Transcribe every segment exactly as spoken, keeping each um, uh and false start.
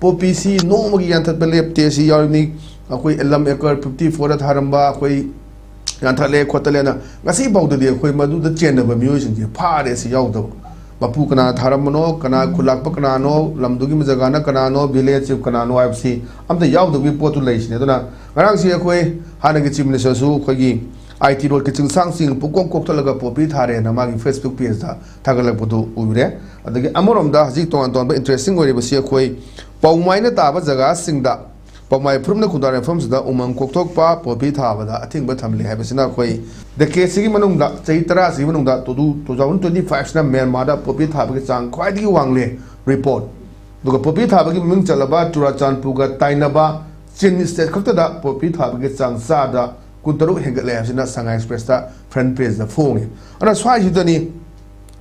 ꯄꯣꯄꯤꯁꯤ ꯅꯣꯡꯃꯒꯤ ꯌꯥꯟꯊꯠꯄ ꯂꯦꯞꯇꯦ꯫ ꯁꯤ ꯌꯥꯎꯔꯤꯕꯅꯤ꯫ ꯑꯩꯈꯣꯏ ꯂꯝ ꯑꯦꯀꯔ ꯐꯤꯐꯇꯤ ꯐꯣꯔꯗ ꯊꯥꯔꯝꯕ ꯑꯩꯈꯣꯏ ꯌꯥꯟꯊꯠꯂꯦ ꯈꯣꯠꯇꯠꯂꯦꯅ ꯉꯁꯤ ꯐꯥꯎꯗꯗꯤ ꯑꯩꯈꯣꯏ ꯃꯗꯨꯗ ꯆꯦꯟꯅꯕ ꯃꯤꯑꯣꯏꯁꯤꯡꯁꯦ ꯐꯥꯔꯦ꯫ ꯁꯤ ꯌꯥꯎꯗꯕ ꯃꯄꯨ ꯀꯅꯥ ꯊꯥꯔꯝꯕꯅꯣ, ꯀꯅꯥ ꯈꯨꯜꯂꯥꯛꯄ ꯀꯅꯥꯅꯣ, ꯂꯝꯗꯨꯒꯤ ꯖꯒꯥꯅ ꯀꯅꯥꯅꯣ, ꯚꯤꯂꯦꯖ ꯆꯤꯐ ꯀꯅꯥꯅꯣ ꯍꯥꯏꯕꯁꯤ ꯑꯝꯇ ꯌꯥꯎꯗꯕꯒꯤ ꯄꯣꯠꯇꯨ ꯂꯩꯁꯤꯅꯦ꯫ ꯑꯗꯨꯅ ꯉꯔꯥꯡꯁꯤ ꯑꯩꯈꯣꯏ ꯍꯥꯟꯅꯒꯤ ꯆꯤꯐ ꯃꯤꯅꯤꯁꯇꯔꯁꯨ ꯑꯩꯈꯣꯏꯒꯤ ꯑꯥꯏ ꯇꯤ ꯔꯣꯗꯀꯤ ꯆꯤꯡꯁꯥꯡꯁꯤꯡ ꯄꯨꯡꯀꯣꯛ ꯀꯣꯛꯊꯠꯂꯒ ꯄꯣꯄꯤ ꯊꯥꯔꯦꯅ ꯃꯥꯒꯤ ꯐꯦꯁꯕꯨꯛ ꯄꯦꯖꯇ ꯊꯥꯒꯠꯂꯛꯄꯗꯨ ꯎꯔꯦ꯫ ꯑꯗꯒꯤ ꯑꯃꯔꯣꯝꯗ ꯍꯧꯖꯤꯛ ꯇꯣꯉꯥꯟ ꯇꯣꯉꯥꯟꯕ ꯏꯟꯇꯔꯦꯁꯇꯤꯡ ꯑꯣꯏꯔꯤꯕꯁꯤ ꯑꯩꯈꯣꯏ ꯄꯧꯃꯥꯏꯅ ꯇꯥꯕ ꯖꯒꯥꯁꯤꯡꯗ ꯄꯧꯃꯥꯏ ꯐꯨꯔꯨꯞꯅ ꯈꯨꯟꯗꯥꯔꯤꯕ ꯃꯐꯝꯁꯤꯗ ꯎꯃꯪ ꯀꯣꯛꯊꯣꯛꯄ, ꯄꯣꯄꯤ ꯊꯥꯕꯗ ꯑꯊꯤꯡꯕ ꯊꯝꯂꯤ ꯍꯥꯏꯕꯁꯤꯅ ꯑꯩꯈꯣꯏ ꯗꯦꯀꯦꯠꯁꯤꯒꯤ ꯃꯅꯨꯡꯗ, ꯆꯍꯤ ꯇꯔꯥꯁꯤꯒꯤ ꯃꯅꯨꯡꯗ, ꯇꯨ ꯊꯥꯎꯖꯟ ꯇ꯭ꯋꯦꯟꯇꯤ ꯐꯥꯏꯚꯁꯤꯅ ꯃ꯭ꯌꯥꯟꯃꯥꯔꯗ ꯄꯣꯄꯤ ꯊꯥꯕꯒꯤ ꯆꯥꯡ ꯈ꯭ꯋꯥꯏꯗꯒꯤ ꯋꯥꯡꯂꯦ꯫ ꯔꯤꯄꯣꯔꯠ꯫ ꯑꯗꯨꯒ ꯄꯣꯄꯤ ꯊꯥꯕꯒꯤ ꯃꯃꯤꯡ ꯆꯠꯂꯕ ꯆꯨꯔꯥꯆꯥꯟꯄꯨꯔꯒ ꯇꯥꯏꯅꯕ ꯆꯤꯟ ꯁ꯭ꯇꯦꯠ ꯈꯛꯇꯗ ꯄꯣꯄꯤ ꯊꯥꯕꯒꯤ ꯆꯥꯡ ꯆꯥꯗ ꯀꯨꯟꯇꯔꯨꯛ ꯍꯦꯟꯒꯠꯂꯦ ꯍꯥꯏꯕꯁꯤꯅ ꯁꯉꯥꯏ ꯑꯦꯛꯁꯄ꯭ꯔꯦꯁꯇ ꯐ꯭ꯔꯟ ꯄꯦꯖꯇ ꯐꯣꯡꯉꯤ꯫ ꯑꯗꯨꯅ ꯁ꯭ꯋꯥꯏꯁꯤꯗꯅꯤ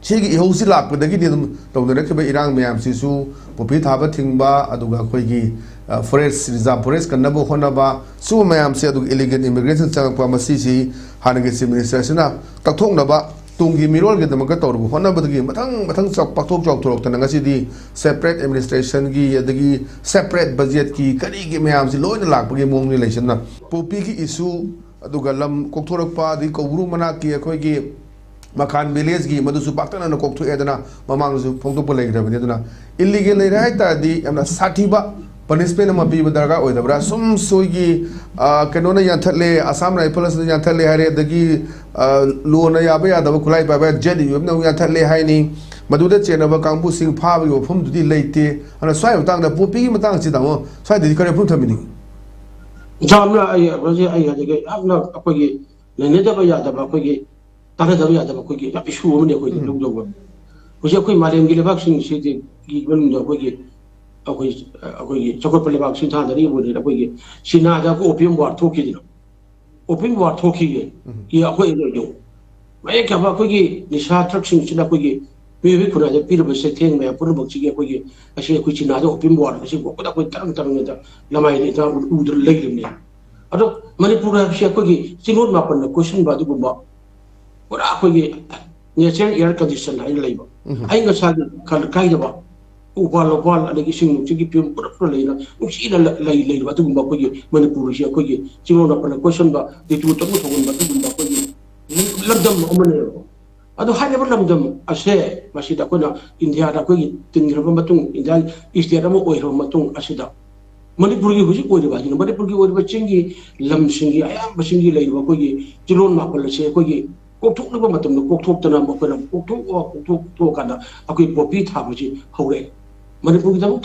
ꯁꯤꯒꯤ ꯏꯍꯧꯁꯤ ꯂꯥꯛꯄꯗꯒꯤꯗꯤ ꯑꯗꯨꯝ ꯇꯧꯅꯔꯛꯈꯤꯕ ꯏꯔꯥꯡ ꯃꯌꯥꯝꯁꯤꯁꯨ, ꯄꯣꯄꯤ ꯊꯥꯕ ꯊꯤꯡꯕ, ꯑꯗꯨꯒ ꯑꯩꯈꯣꯏꯒꯤ, ꯑ, ꯐꯣꯔꯦꯁ, ꯔꯤꯖꯥꯔꯚ ꯐꯣꯔꯦꯁ ꯀꯟꯅꯕ ꯍꯣꯠꯅꯕ, ꯁꯤꯒꯨꯝꯕ ꯃꯌꯥꯝꯁꯦ, ꯑꯗꯨꯒ ꯏꯂꯤꯒꯦꯜ ꯏꯃꯤꯒ꯭ꯔꯦꯁꯟ ꯆꯪꯉꯛꯄ, ꯃꯁꯤꯁꯤ ꯍꯥꯟꯅꯒꯤ ꯆꯤꯐ ꯃꯤꯅꯤꯁꯇꯔꯁꯤꯅ ꯀꯛꯊꯣꯛꯅꯕ ꯇꯨꯡꯒꯤ ꯃꯤꯔꯣꯜꯒꯤꯗꯃꯛꯇ ꯇꯧꯔꯨꯕ ꯍꯣꯠꯅꯕꯗꯒꯤ ꯃꯊꯪ ꯃꯊꯪ ꯆꯥꯎ-, ꯄꯥꯛꯊꯣꯛ ꯆꯥꯎꯊꯣꯔꯛꯇꯅ ꯉꯁꯤꯗꯤ ꯁꯦꯄꯔꯦꯠ ꯑꯦꯗꯃꯤꯅꯤꯁꯇ꯭ꯔꯦꯁꯟꯒꯤ, ꯑꯗꯒꯤ ꯁꯦꯄꯔꯦꯠ ꯕꯖꯦꯠꯀꯤ, ꯀꯔꯤꯒꯤ ꯃꯌꯥꯝꯁꯤ ꯂꯣꯏꯅ ꯂꯥꯛꯄꯒꯤ ꯃꯑꯣꯡꯅꯤ ꯂꯩꯁꯤꯅ꯫ ꯄꯣꯄꯤꯒꯤ ꯏꯁꯨ, ꯑꯗꯨꯒ ꯂꯝ ꯀꯣꯛꯊꯣꯔꯛꯄ, ꯑꯗꯒꯤ ꯀꯧꯕ꯭ꯔꯨ ꯃꯅꯥꯛꯀꯤ ꯑꯩꯈꯣꯏꯒꯤ ꯃꯈꯥꯟ ꯚꯤꯂꯦꯖꯀꯤ, ꯃꯗꯨꯁꯨ ꯄꯥꯛꯇꯛꯅꯅ ꯀꯣꯛꯊꯣꯛꯑꯦꯗꯅ, ꯃꯃꯥꯡꯗꯁꯨ ꯐꯣꯡꯗꯣꯛꯄ ꯂꯩꯈ꯭ꯔꯕꯅꯤ꯫ ꯑꯗꯨꯅ ꯏꯜꯂꯤꯒꯦꯜ ꯂꯩꯔꯦ ꯍꯥꯏ ꯇꯥꯔꯗꯤ ꯌꯥꯝꯅ ꯁꯥꯊꯤꯕ ꯄꯅꯤꯁꯃꯦꯟ ꯑꯃ ꯄꯤꯕ ꯗꯔꯀꯥꯔ ꯑꯣꯏꯗꯕ꯭ꯔꯥ? ꯁꯨꯝ ꯁꯣꯏꯒꯤ, ꯑ, ꯀꯩꯅꯣꯅ ꯌꯥꯟꯊꯠꯂꯦ, ꯑꯁꯥꯝ ꯔꯥꯏꯐꯜꯁꯅ ꯌꯥꯟꯊꯠꯂꯦ ꯍꯥꯏꯔꯦ, ꯑꯗꯒꯤ, ꯑ, ꯂꯣꯅ ꯌꯥꯕ ꯌꯥꯗꯕ ꯈꯨꯠꯂꯥꯏ ꯄꯥꯏꯕ ꯖꯦꯠ ꯌꯨ ꯑꯦꯐꯅ ꯑꯃꯨꯛ ꯌꯥꯟꯊꯠꯂꯦ ꯍꯥꯏꯅꯤ꯫ ꯃꯗꯨꯗ ꯆꯦꯟꯅꯕ ꯀꯥꯡꯕꯨꯁꯤꯡ ꯐꯥꯕꯒꯤ ꯋꯥꯐꯝꯗꯨꯗꯤ ꯂꯩꯇꯦ꯫ ꯑꯗꯨꯅ ꯁ꯭ꯋꯥꯏ ꯃꯇꯥꯡꯗ ꯄꯣꯄꯤꯒꯤ ꯃꯇꯥꯡꯁꯤꯗ ꯑꯃꯨꯛ ꯁ꯭ꯋꯥꯏꯗꯗꯤ ꯀꯔꯤ ꯋꯥꯐꯝ ꯊꯝꯕꯤꯅꯤꯡꯉꯤ? ꯌꯥꯝꯅ ꯑꯩ ꯍꯧꯖꯤꯛ ꯑꯩ ꯍꯧꯖꯤꯛ ꯌꯥꯝꯅ ꯑꯩꯈꯣꯏꯒꯤ ꯅꯩꯅꯗꯕ ꯌꯥꯗꯕ, ꯑꯩꯈꯣꯏꯒꯤ ꯇꯥꯟꯅꯗꯕ ꯌꯥꯗꯕ ꯑꯩꯈꯣꯏꯒꯤ ꯌꯥꯝ ꯏꯁꯨ ꯑꯃꯅꯤ ꯑꯩꯈꯣꯏꯒꯤ ꯎꯝ꯫ ꯂꯧꯗꯧꯕ꯫ ꯍꯧꯖꯤꯛ ꯑꯩꯈꯣꯏ ꯃꯥꯂꯦꯝꯒꯤ ꯂꯩꯕꯥꯛꯁꯤꯡꯁꯤꯒꯤ ꯃꯅꯨꯡꯗ ꯑꯩꯈꯣꯏꯒꯤ, ꯑꯩꯈꯣꯏ, ꯑꯩꯈꯣꯏꯒꯤ ꯆꯥꯎꯈꯠꯄ ꯂꯩꯕꯥꯛ ꯁꯤꯡꯊꯥꯅꯔꯤꯕ ꯑꯣꯏꯅ ꯑꯩꯈꯣꯏꯒꯤ ꯆꯤꯅꯥꯗ ꯑꯩꯈꯣꯏ opium war ꯊꯣꯛꯈꯤꯗꯅ, opium war ꯊꯣꯛꯈꯤꯌꯦ꯫ ꯎꯝ꯫ ꯏ ꯑꯩꯈꯣꯏ ꯑꯗꯨ ꯃꯌꯦꯛ ꯌꯥꯝꯕ ꯑꯩꯈꯣꯏꯒꯤ ꯅꯤꯁꯥ ꯗ꯭ꯔꯒꯁꯤꯡꯁꯤꯅ ꯑꯩꯈꯣꯏꯒꯤ ꯃꯤꯑꯣꯏꯕꯒꯤ ꯈꯨꯟꯅꯥꯏꯗ ꯄꯤꯔꯤꯕ ꯆꯩꯊꯦꯡ ꯃꯌꯥꯝ ꯄꯨꯝꯅꯃꯛꯁꯤꯒꯤ ꯑꯩꯈꯣꯏꯒꯤ ꯑꯁꯤ ꯑꯩꯈꯣꯏ ꯆꯤꯅꯥꯗ opium war ꯑꯁꯤ ꯎꯕꯗ ꯑꯩꯈꯣꯏ ꯇꯔꯪ ꯇꯔꯪ ꯍꯦꯛꯇ ꯂꯃꯥꯏꯗ ꯏꯟꯊꯥꯡ ꯎꯗꯨꯅ ꯂꯩꯔꯤꯕꯅꯤ꯫ ꯑꯗꯣ ꯃꯅꯤꯄꯨꯔ ꯍꯥꯏꯕꯁꯤ ꯑꯩꯈꯣꯏꯒꯤ ꯆꯤꯡꯂꯣꯟ ꯃꯥꯄꯟꯅ ꯀꯣꯏꯁꯤꯟꯕ ꯑꯗꯨꯒꯨꯝꯕ ꯄꯨꯔꯥ ꯑꯩꯈꯣꯏꯒꯤ natural air condition ꯍꯥꯏꯅ ꯂꯩꯕ, ꯎꯝ꯫ ꯑꯏꯪ ꯑꯁꯥꯒꯤ ꯈꯜ ꯀꯥꯏꯗꯕ, ꯎꯄꯥꯜ ꯋꯥꯄꯥꯜ ꯑꯗꯒꯤ ꯏꯁꯤꯡ ꯅꯨꯡꯁꯤꯠꯀꯤ ꯐꯤꯕꯝ ꯄꯨꯔꯞ ꯄꯨꯔꯞ ꯂꯩꯅ ꯅꯨꯡꯁꯤꯅ ꯂ- ꯂꯩ ꯂꯩꯔꯤꯕ ꯑꯗꯨꯒꯨꯝꯕ ꯑꯩꯈꯣꯏꯒꯤ ꯃꯅꯤꯄꯨꯔꯁꯤ ꯑꯩꯈꯣꯏꯒꯤ ꯆꯤꯡꯂꯣꯟ ꯅꯥꯄꯟꯅ ꯀꯣꯏꯁꯟꯕ, ꯂꯤꯇꯨ ꯇꯔꯨ ꯊꯧꯒꯟꯕ ꯑꯗꯨꯒꯨꯝꯕ ꯑꯩꯈꯣꯏꯒꯤ ꯂꯝꯗꯝ ꯑꯃꯅꯦꯕ꯫ ꯑꯗꯣ ꯍꯥꯏꯔꯤꯕ ꯂꯝꯗꯝ ꯑꯁꯦ ꯃꯁꯤꯗ ꯑꯩꯈꯣꯏꯅ ꯏꯟꯗꯤꯌꯥꯗ ꯑꯩꯈꯣꯏꯒꯤ ꯇꯤꯟꯈ꯭ꯔꯕ ꯃꯇꯨꯡ, ꯏꯟꯗꯤꯌꯥꯒꯤ ꯏꯁꯇꯦꯠ ꯑꯃ ꯑꯣꯏꯈ꯭ꯔꯕ ꯃꯇꯨꯡ ꯑꯁꯤꯗ ꯃꯅꯤꯄꯨꯔꯒꯤ ꯍꯧꯖꯤꯛ ꯑꯣꯏꯔꯤꯕ ꯍꯥꯏꯁꯤꯅ ꯃꯅꯤꯄꯨꯔꯒꯤ ꯑꯣꯏꯔꯤꯕ ꯆꯤꯡꯒꯤ ꯂꯝꯁꯤꯡꯒꯤ ꯑꯌꯥꯝꯕꯁꯤꯡꯒꯤ ꯂꯩꯔꯤꯕ ꯑꯩꯈꯣꯏꯒꯤ ꯆꯤꯔꯣꯟ ꯅꯥꯀꯣꯜ ꯑꯁꯦ ꯑꯩꯈꯣꯏꯒꯤ ꯀꯣꯛꯊꯣꯛꯅꯕ ꯃꯇꯝꯗ ꯀꯣꯛꯊꯣꯛꯇꯅ ꯃꯈꯣꯏꯅ ꯀꯣꯛꯊꯣꯛꯑ ꯀꯣꯛꯊꯣꯛ ꯀꯣꯛꯊꯣꯛꯑꯀꯥꯟꯗ ꯑꯩꯈꯣꯏ ꯄꯣꯄꯤ ꯊꯥꯕꯁꯤ ꯍꯧꯔꯛꯑꯦ꯫ ꯃꯅꯤꯄꯨꯔꯒꯤꯗꯃꯛꯇ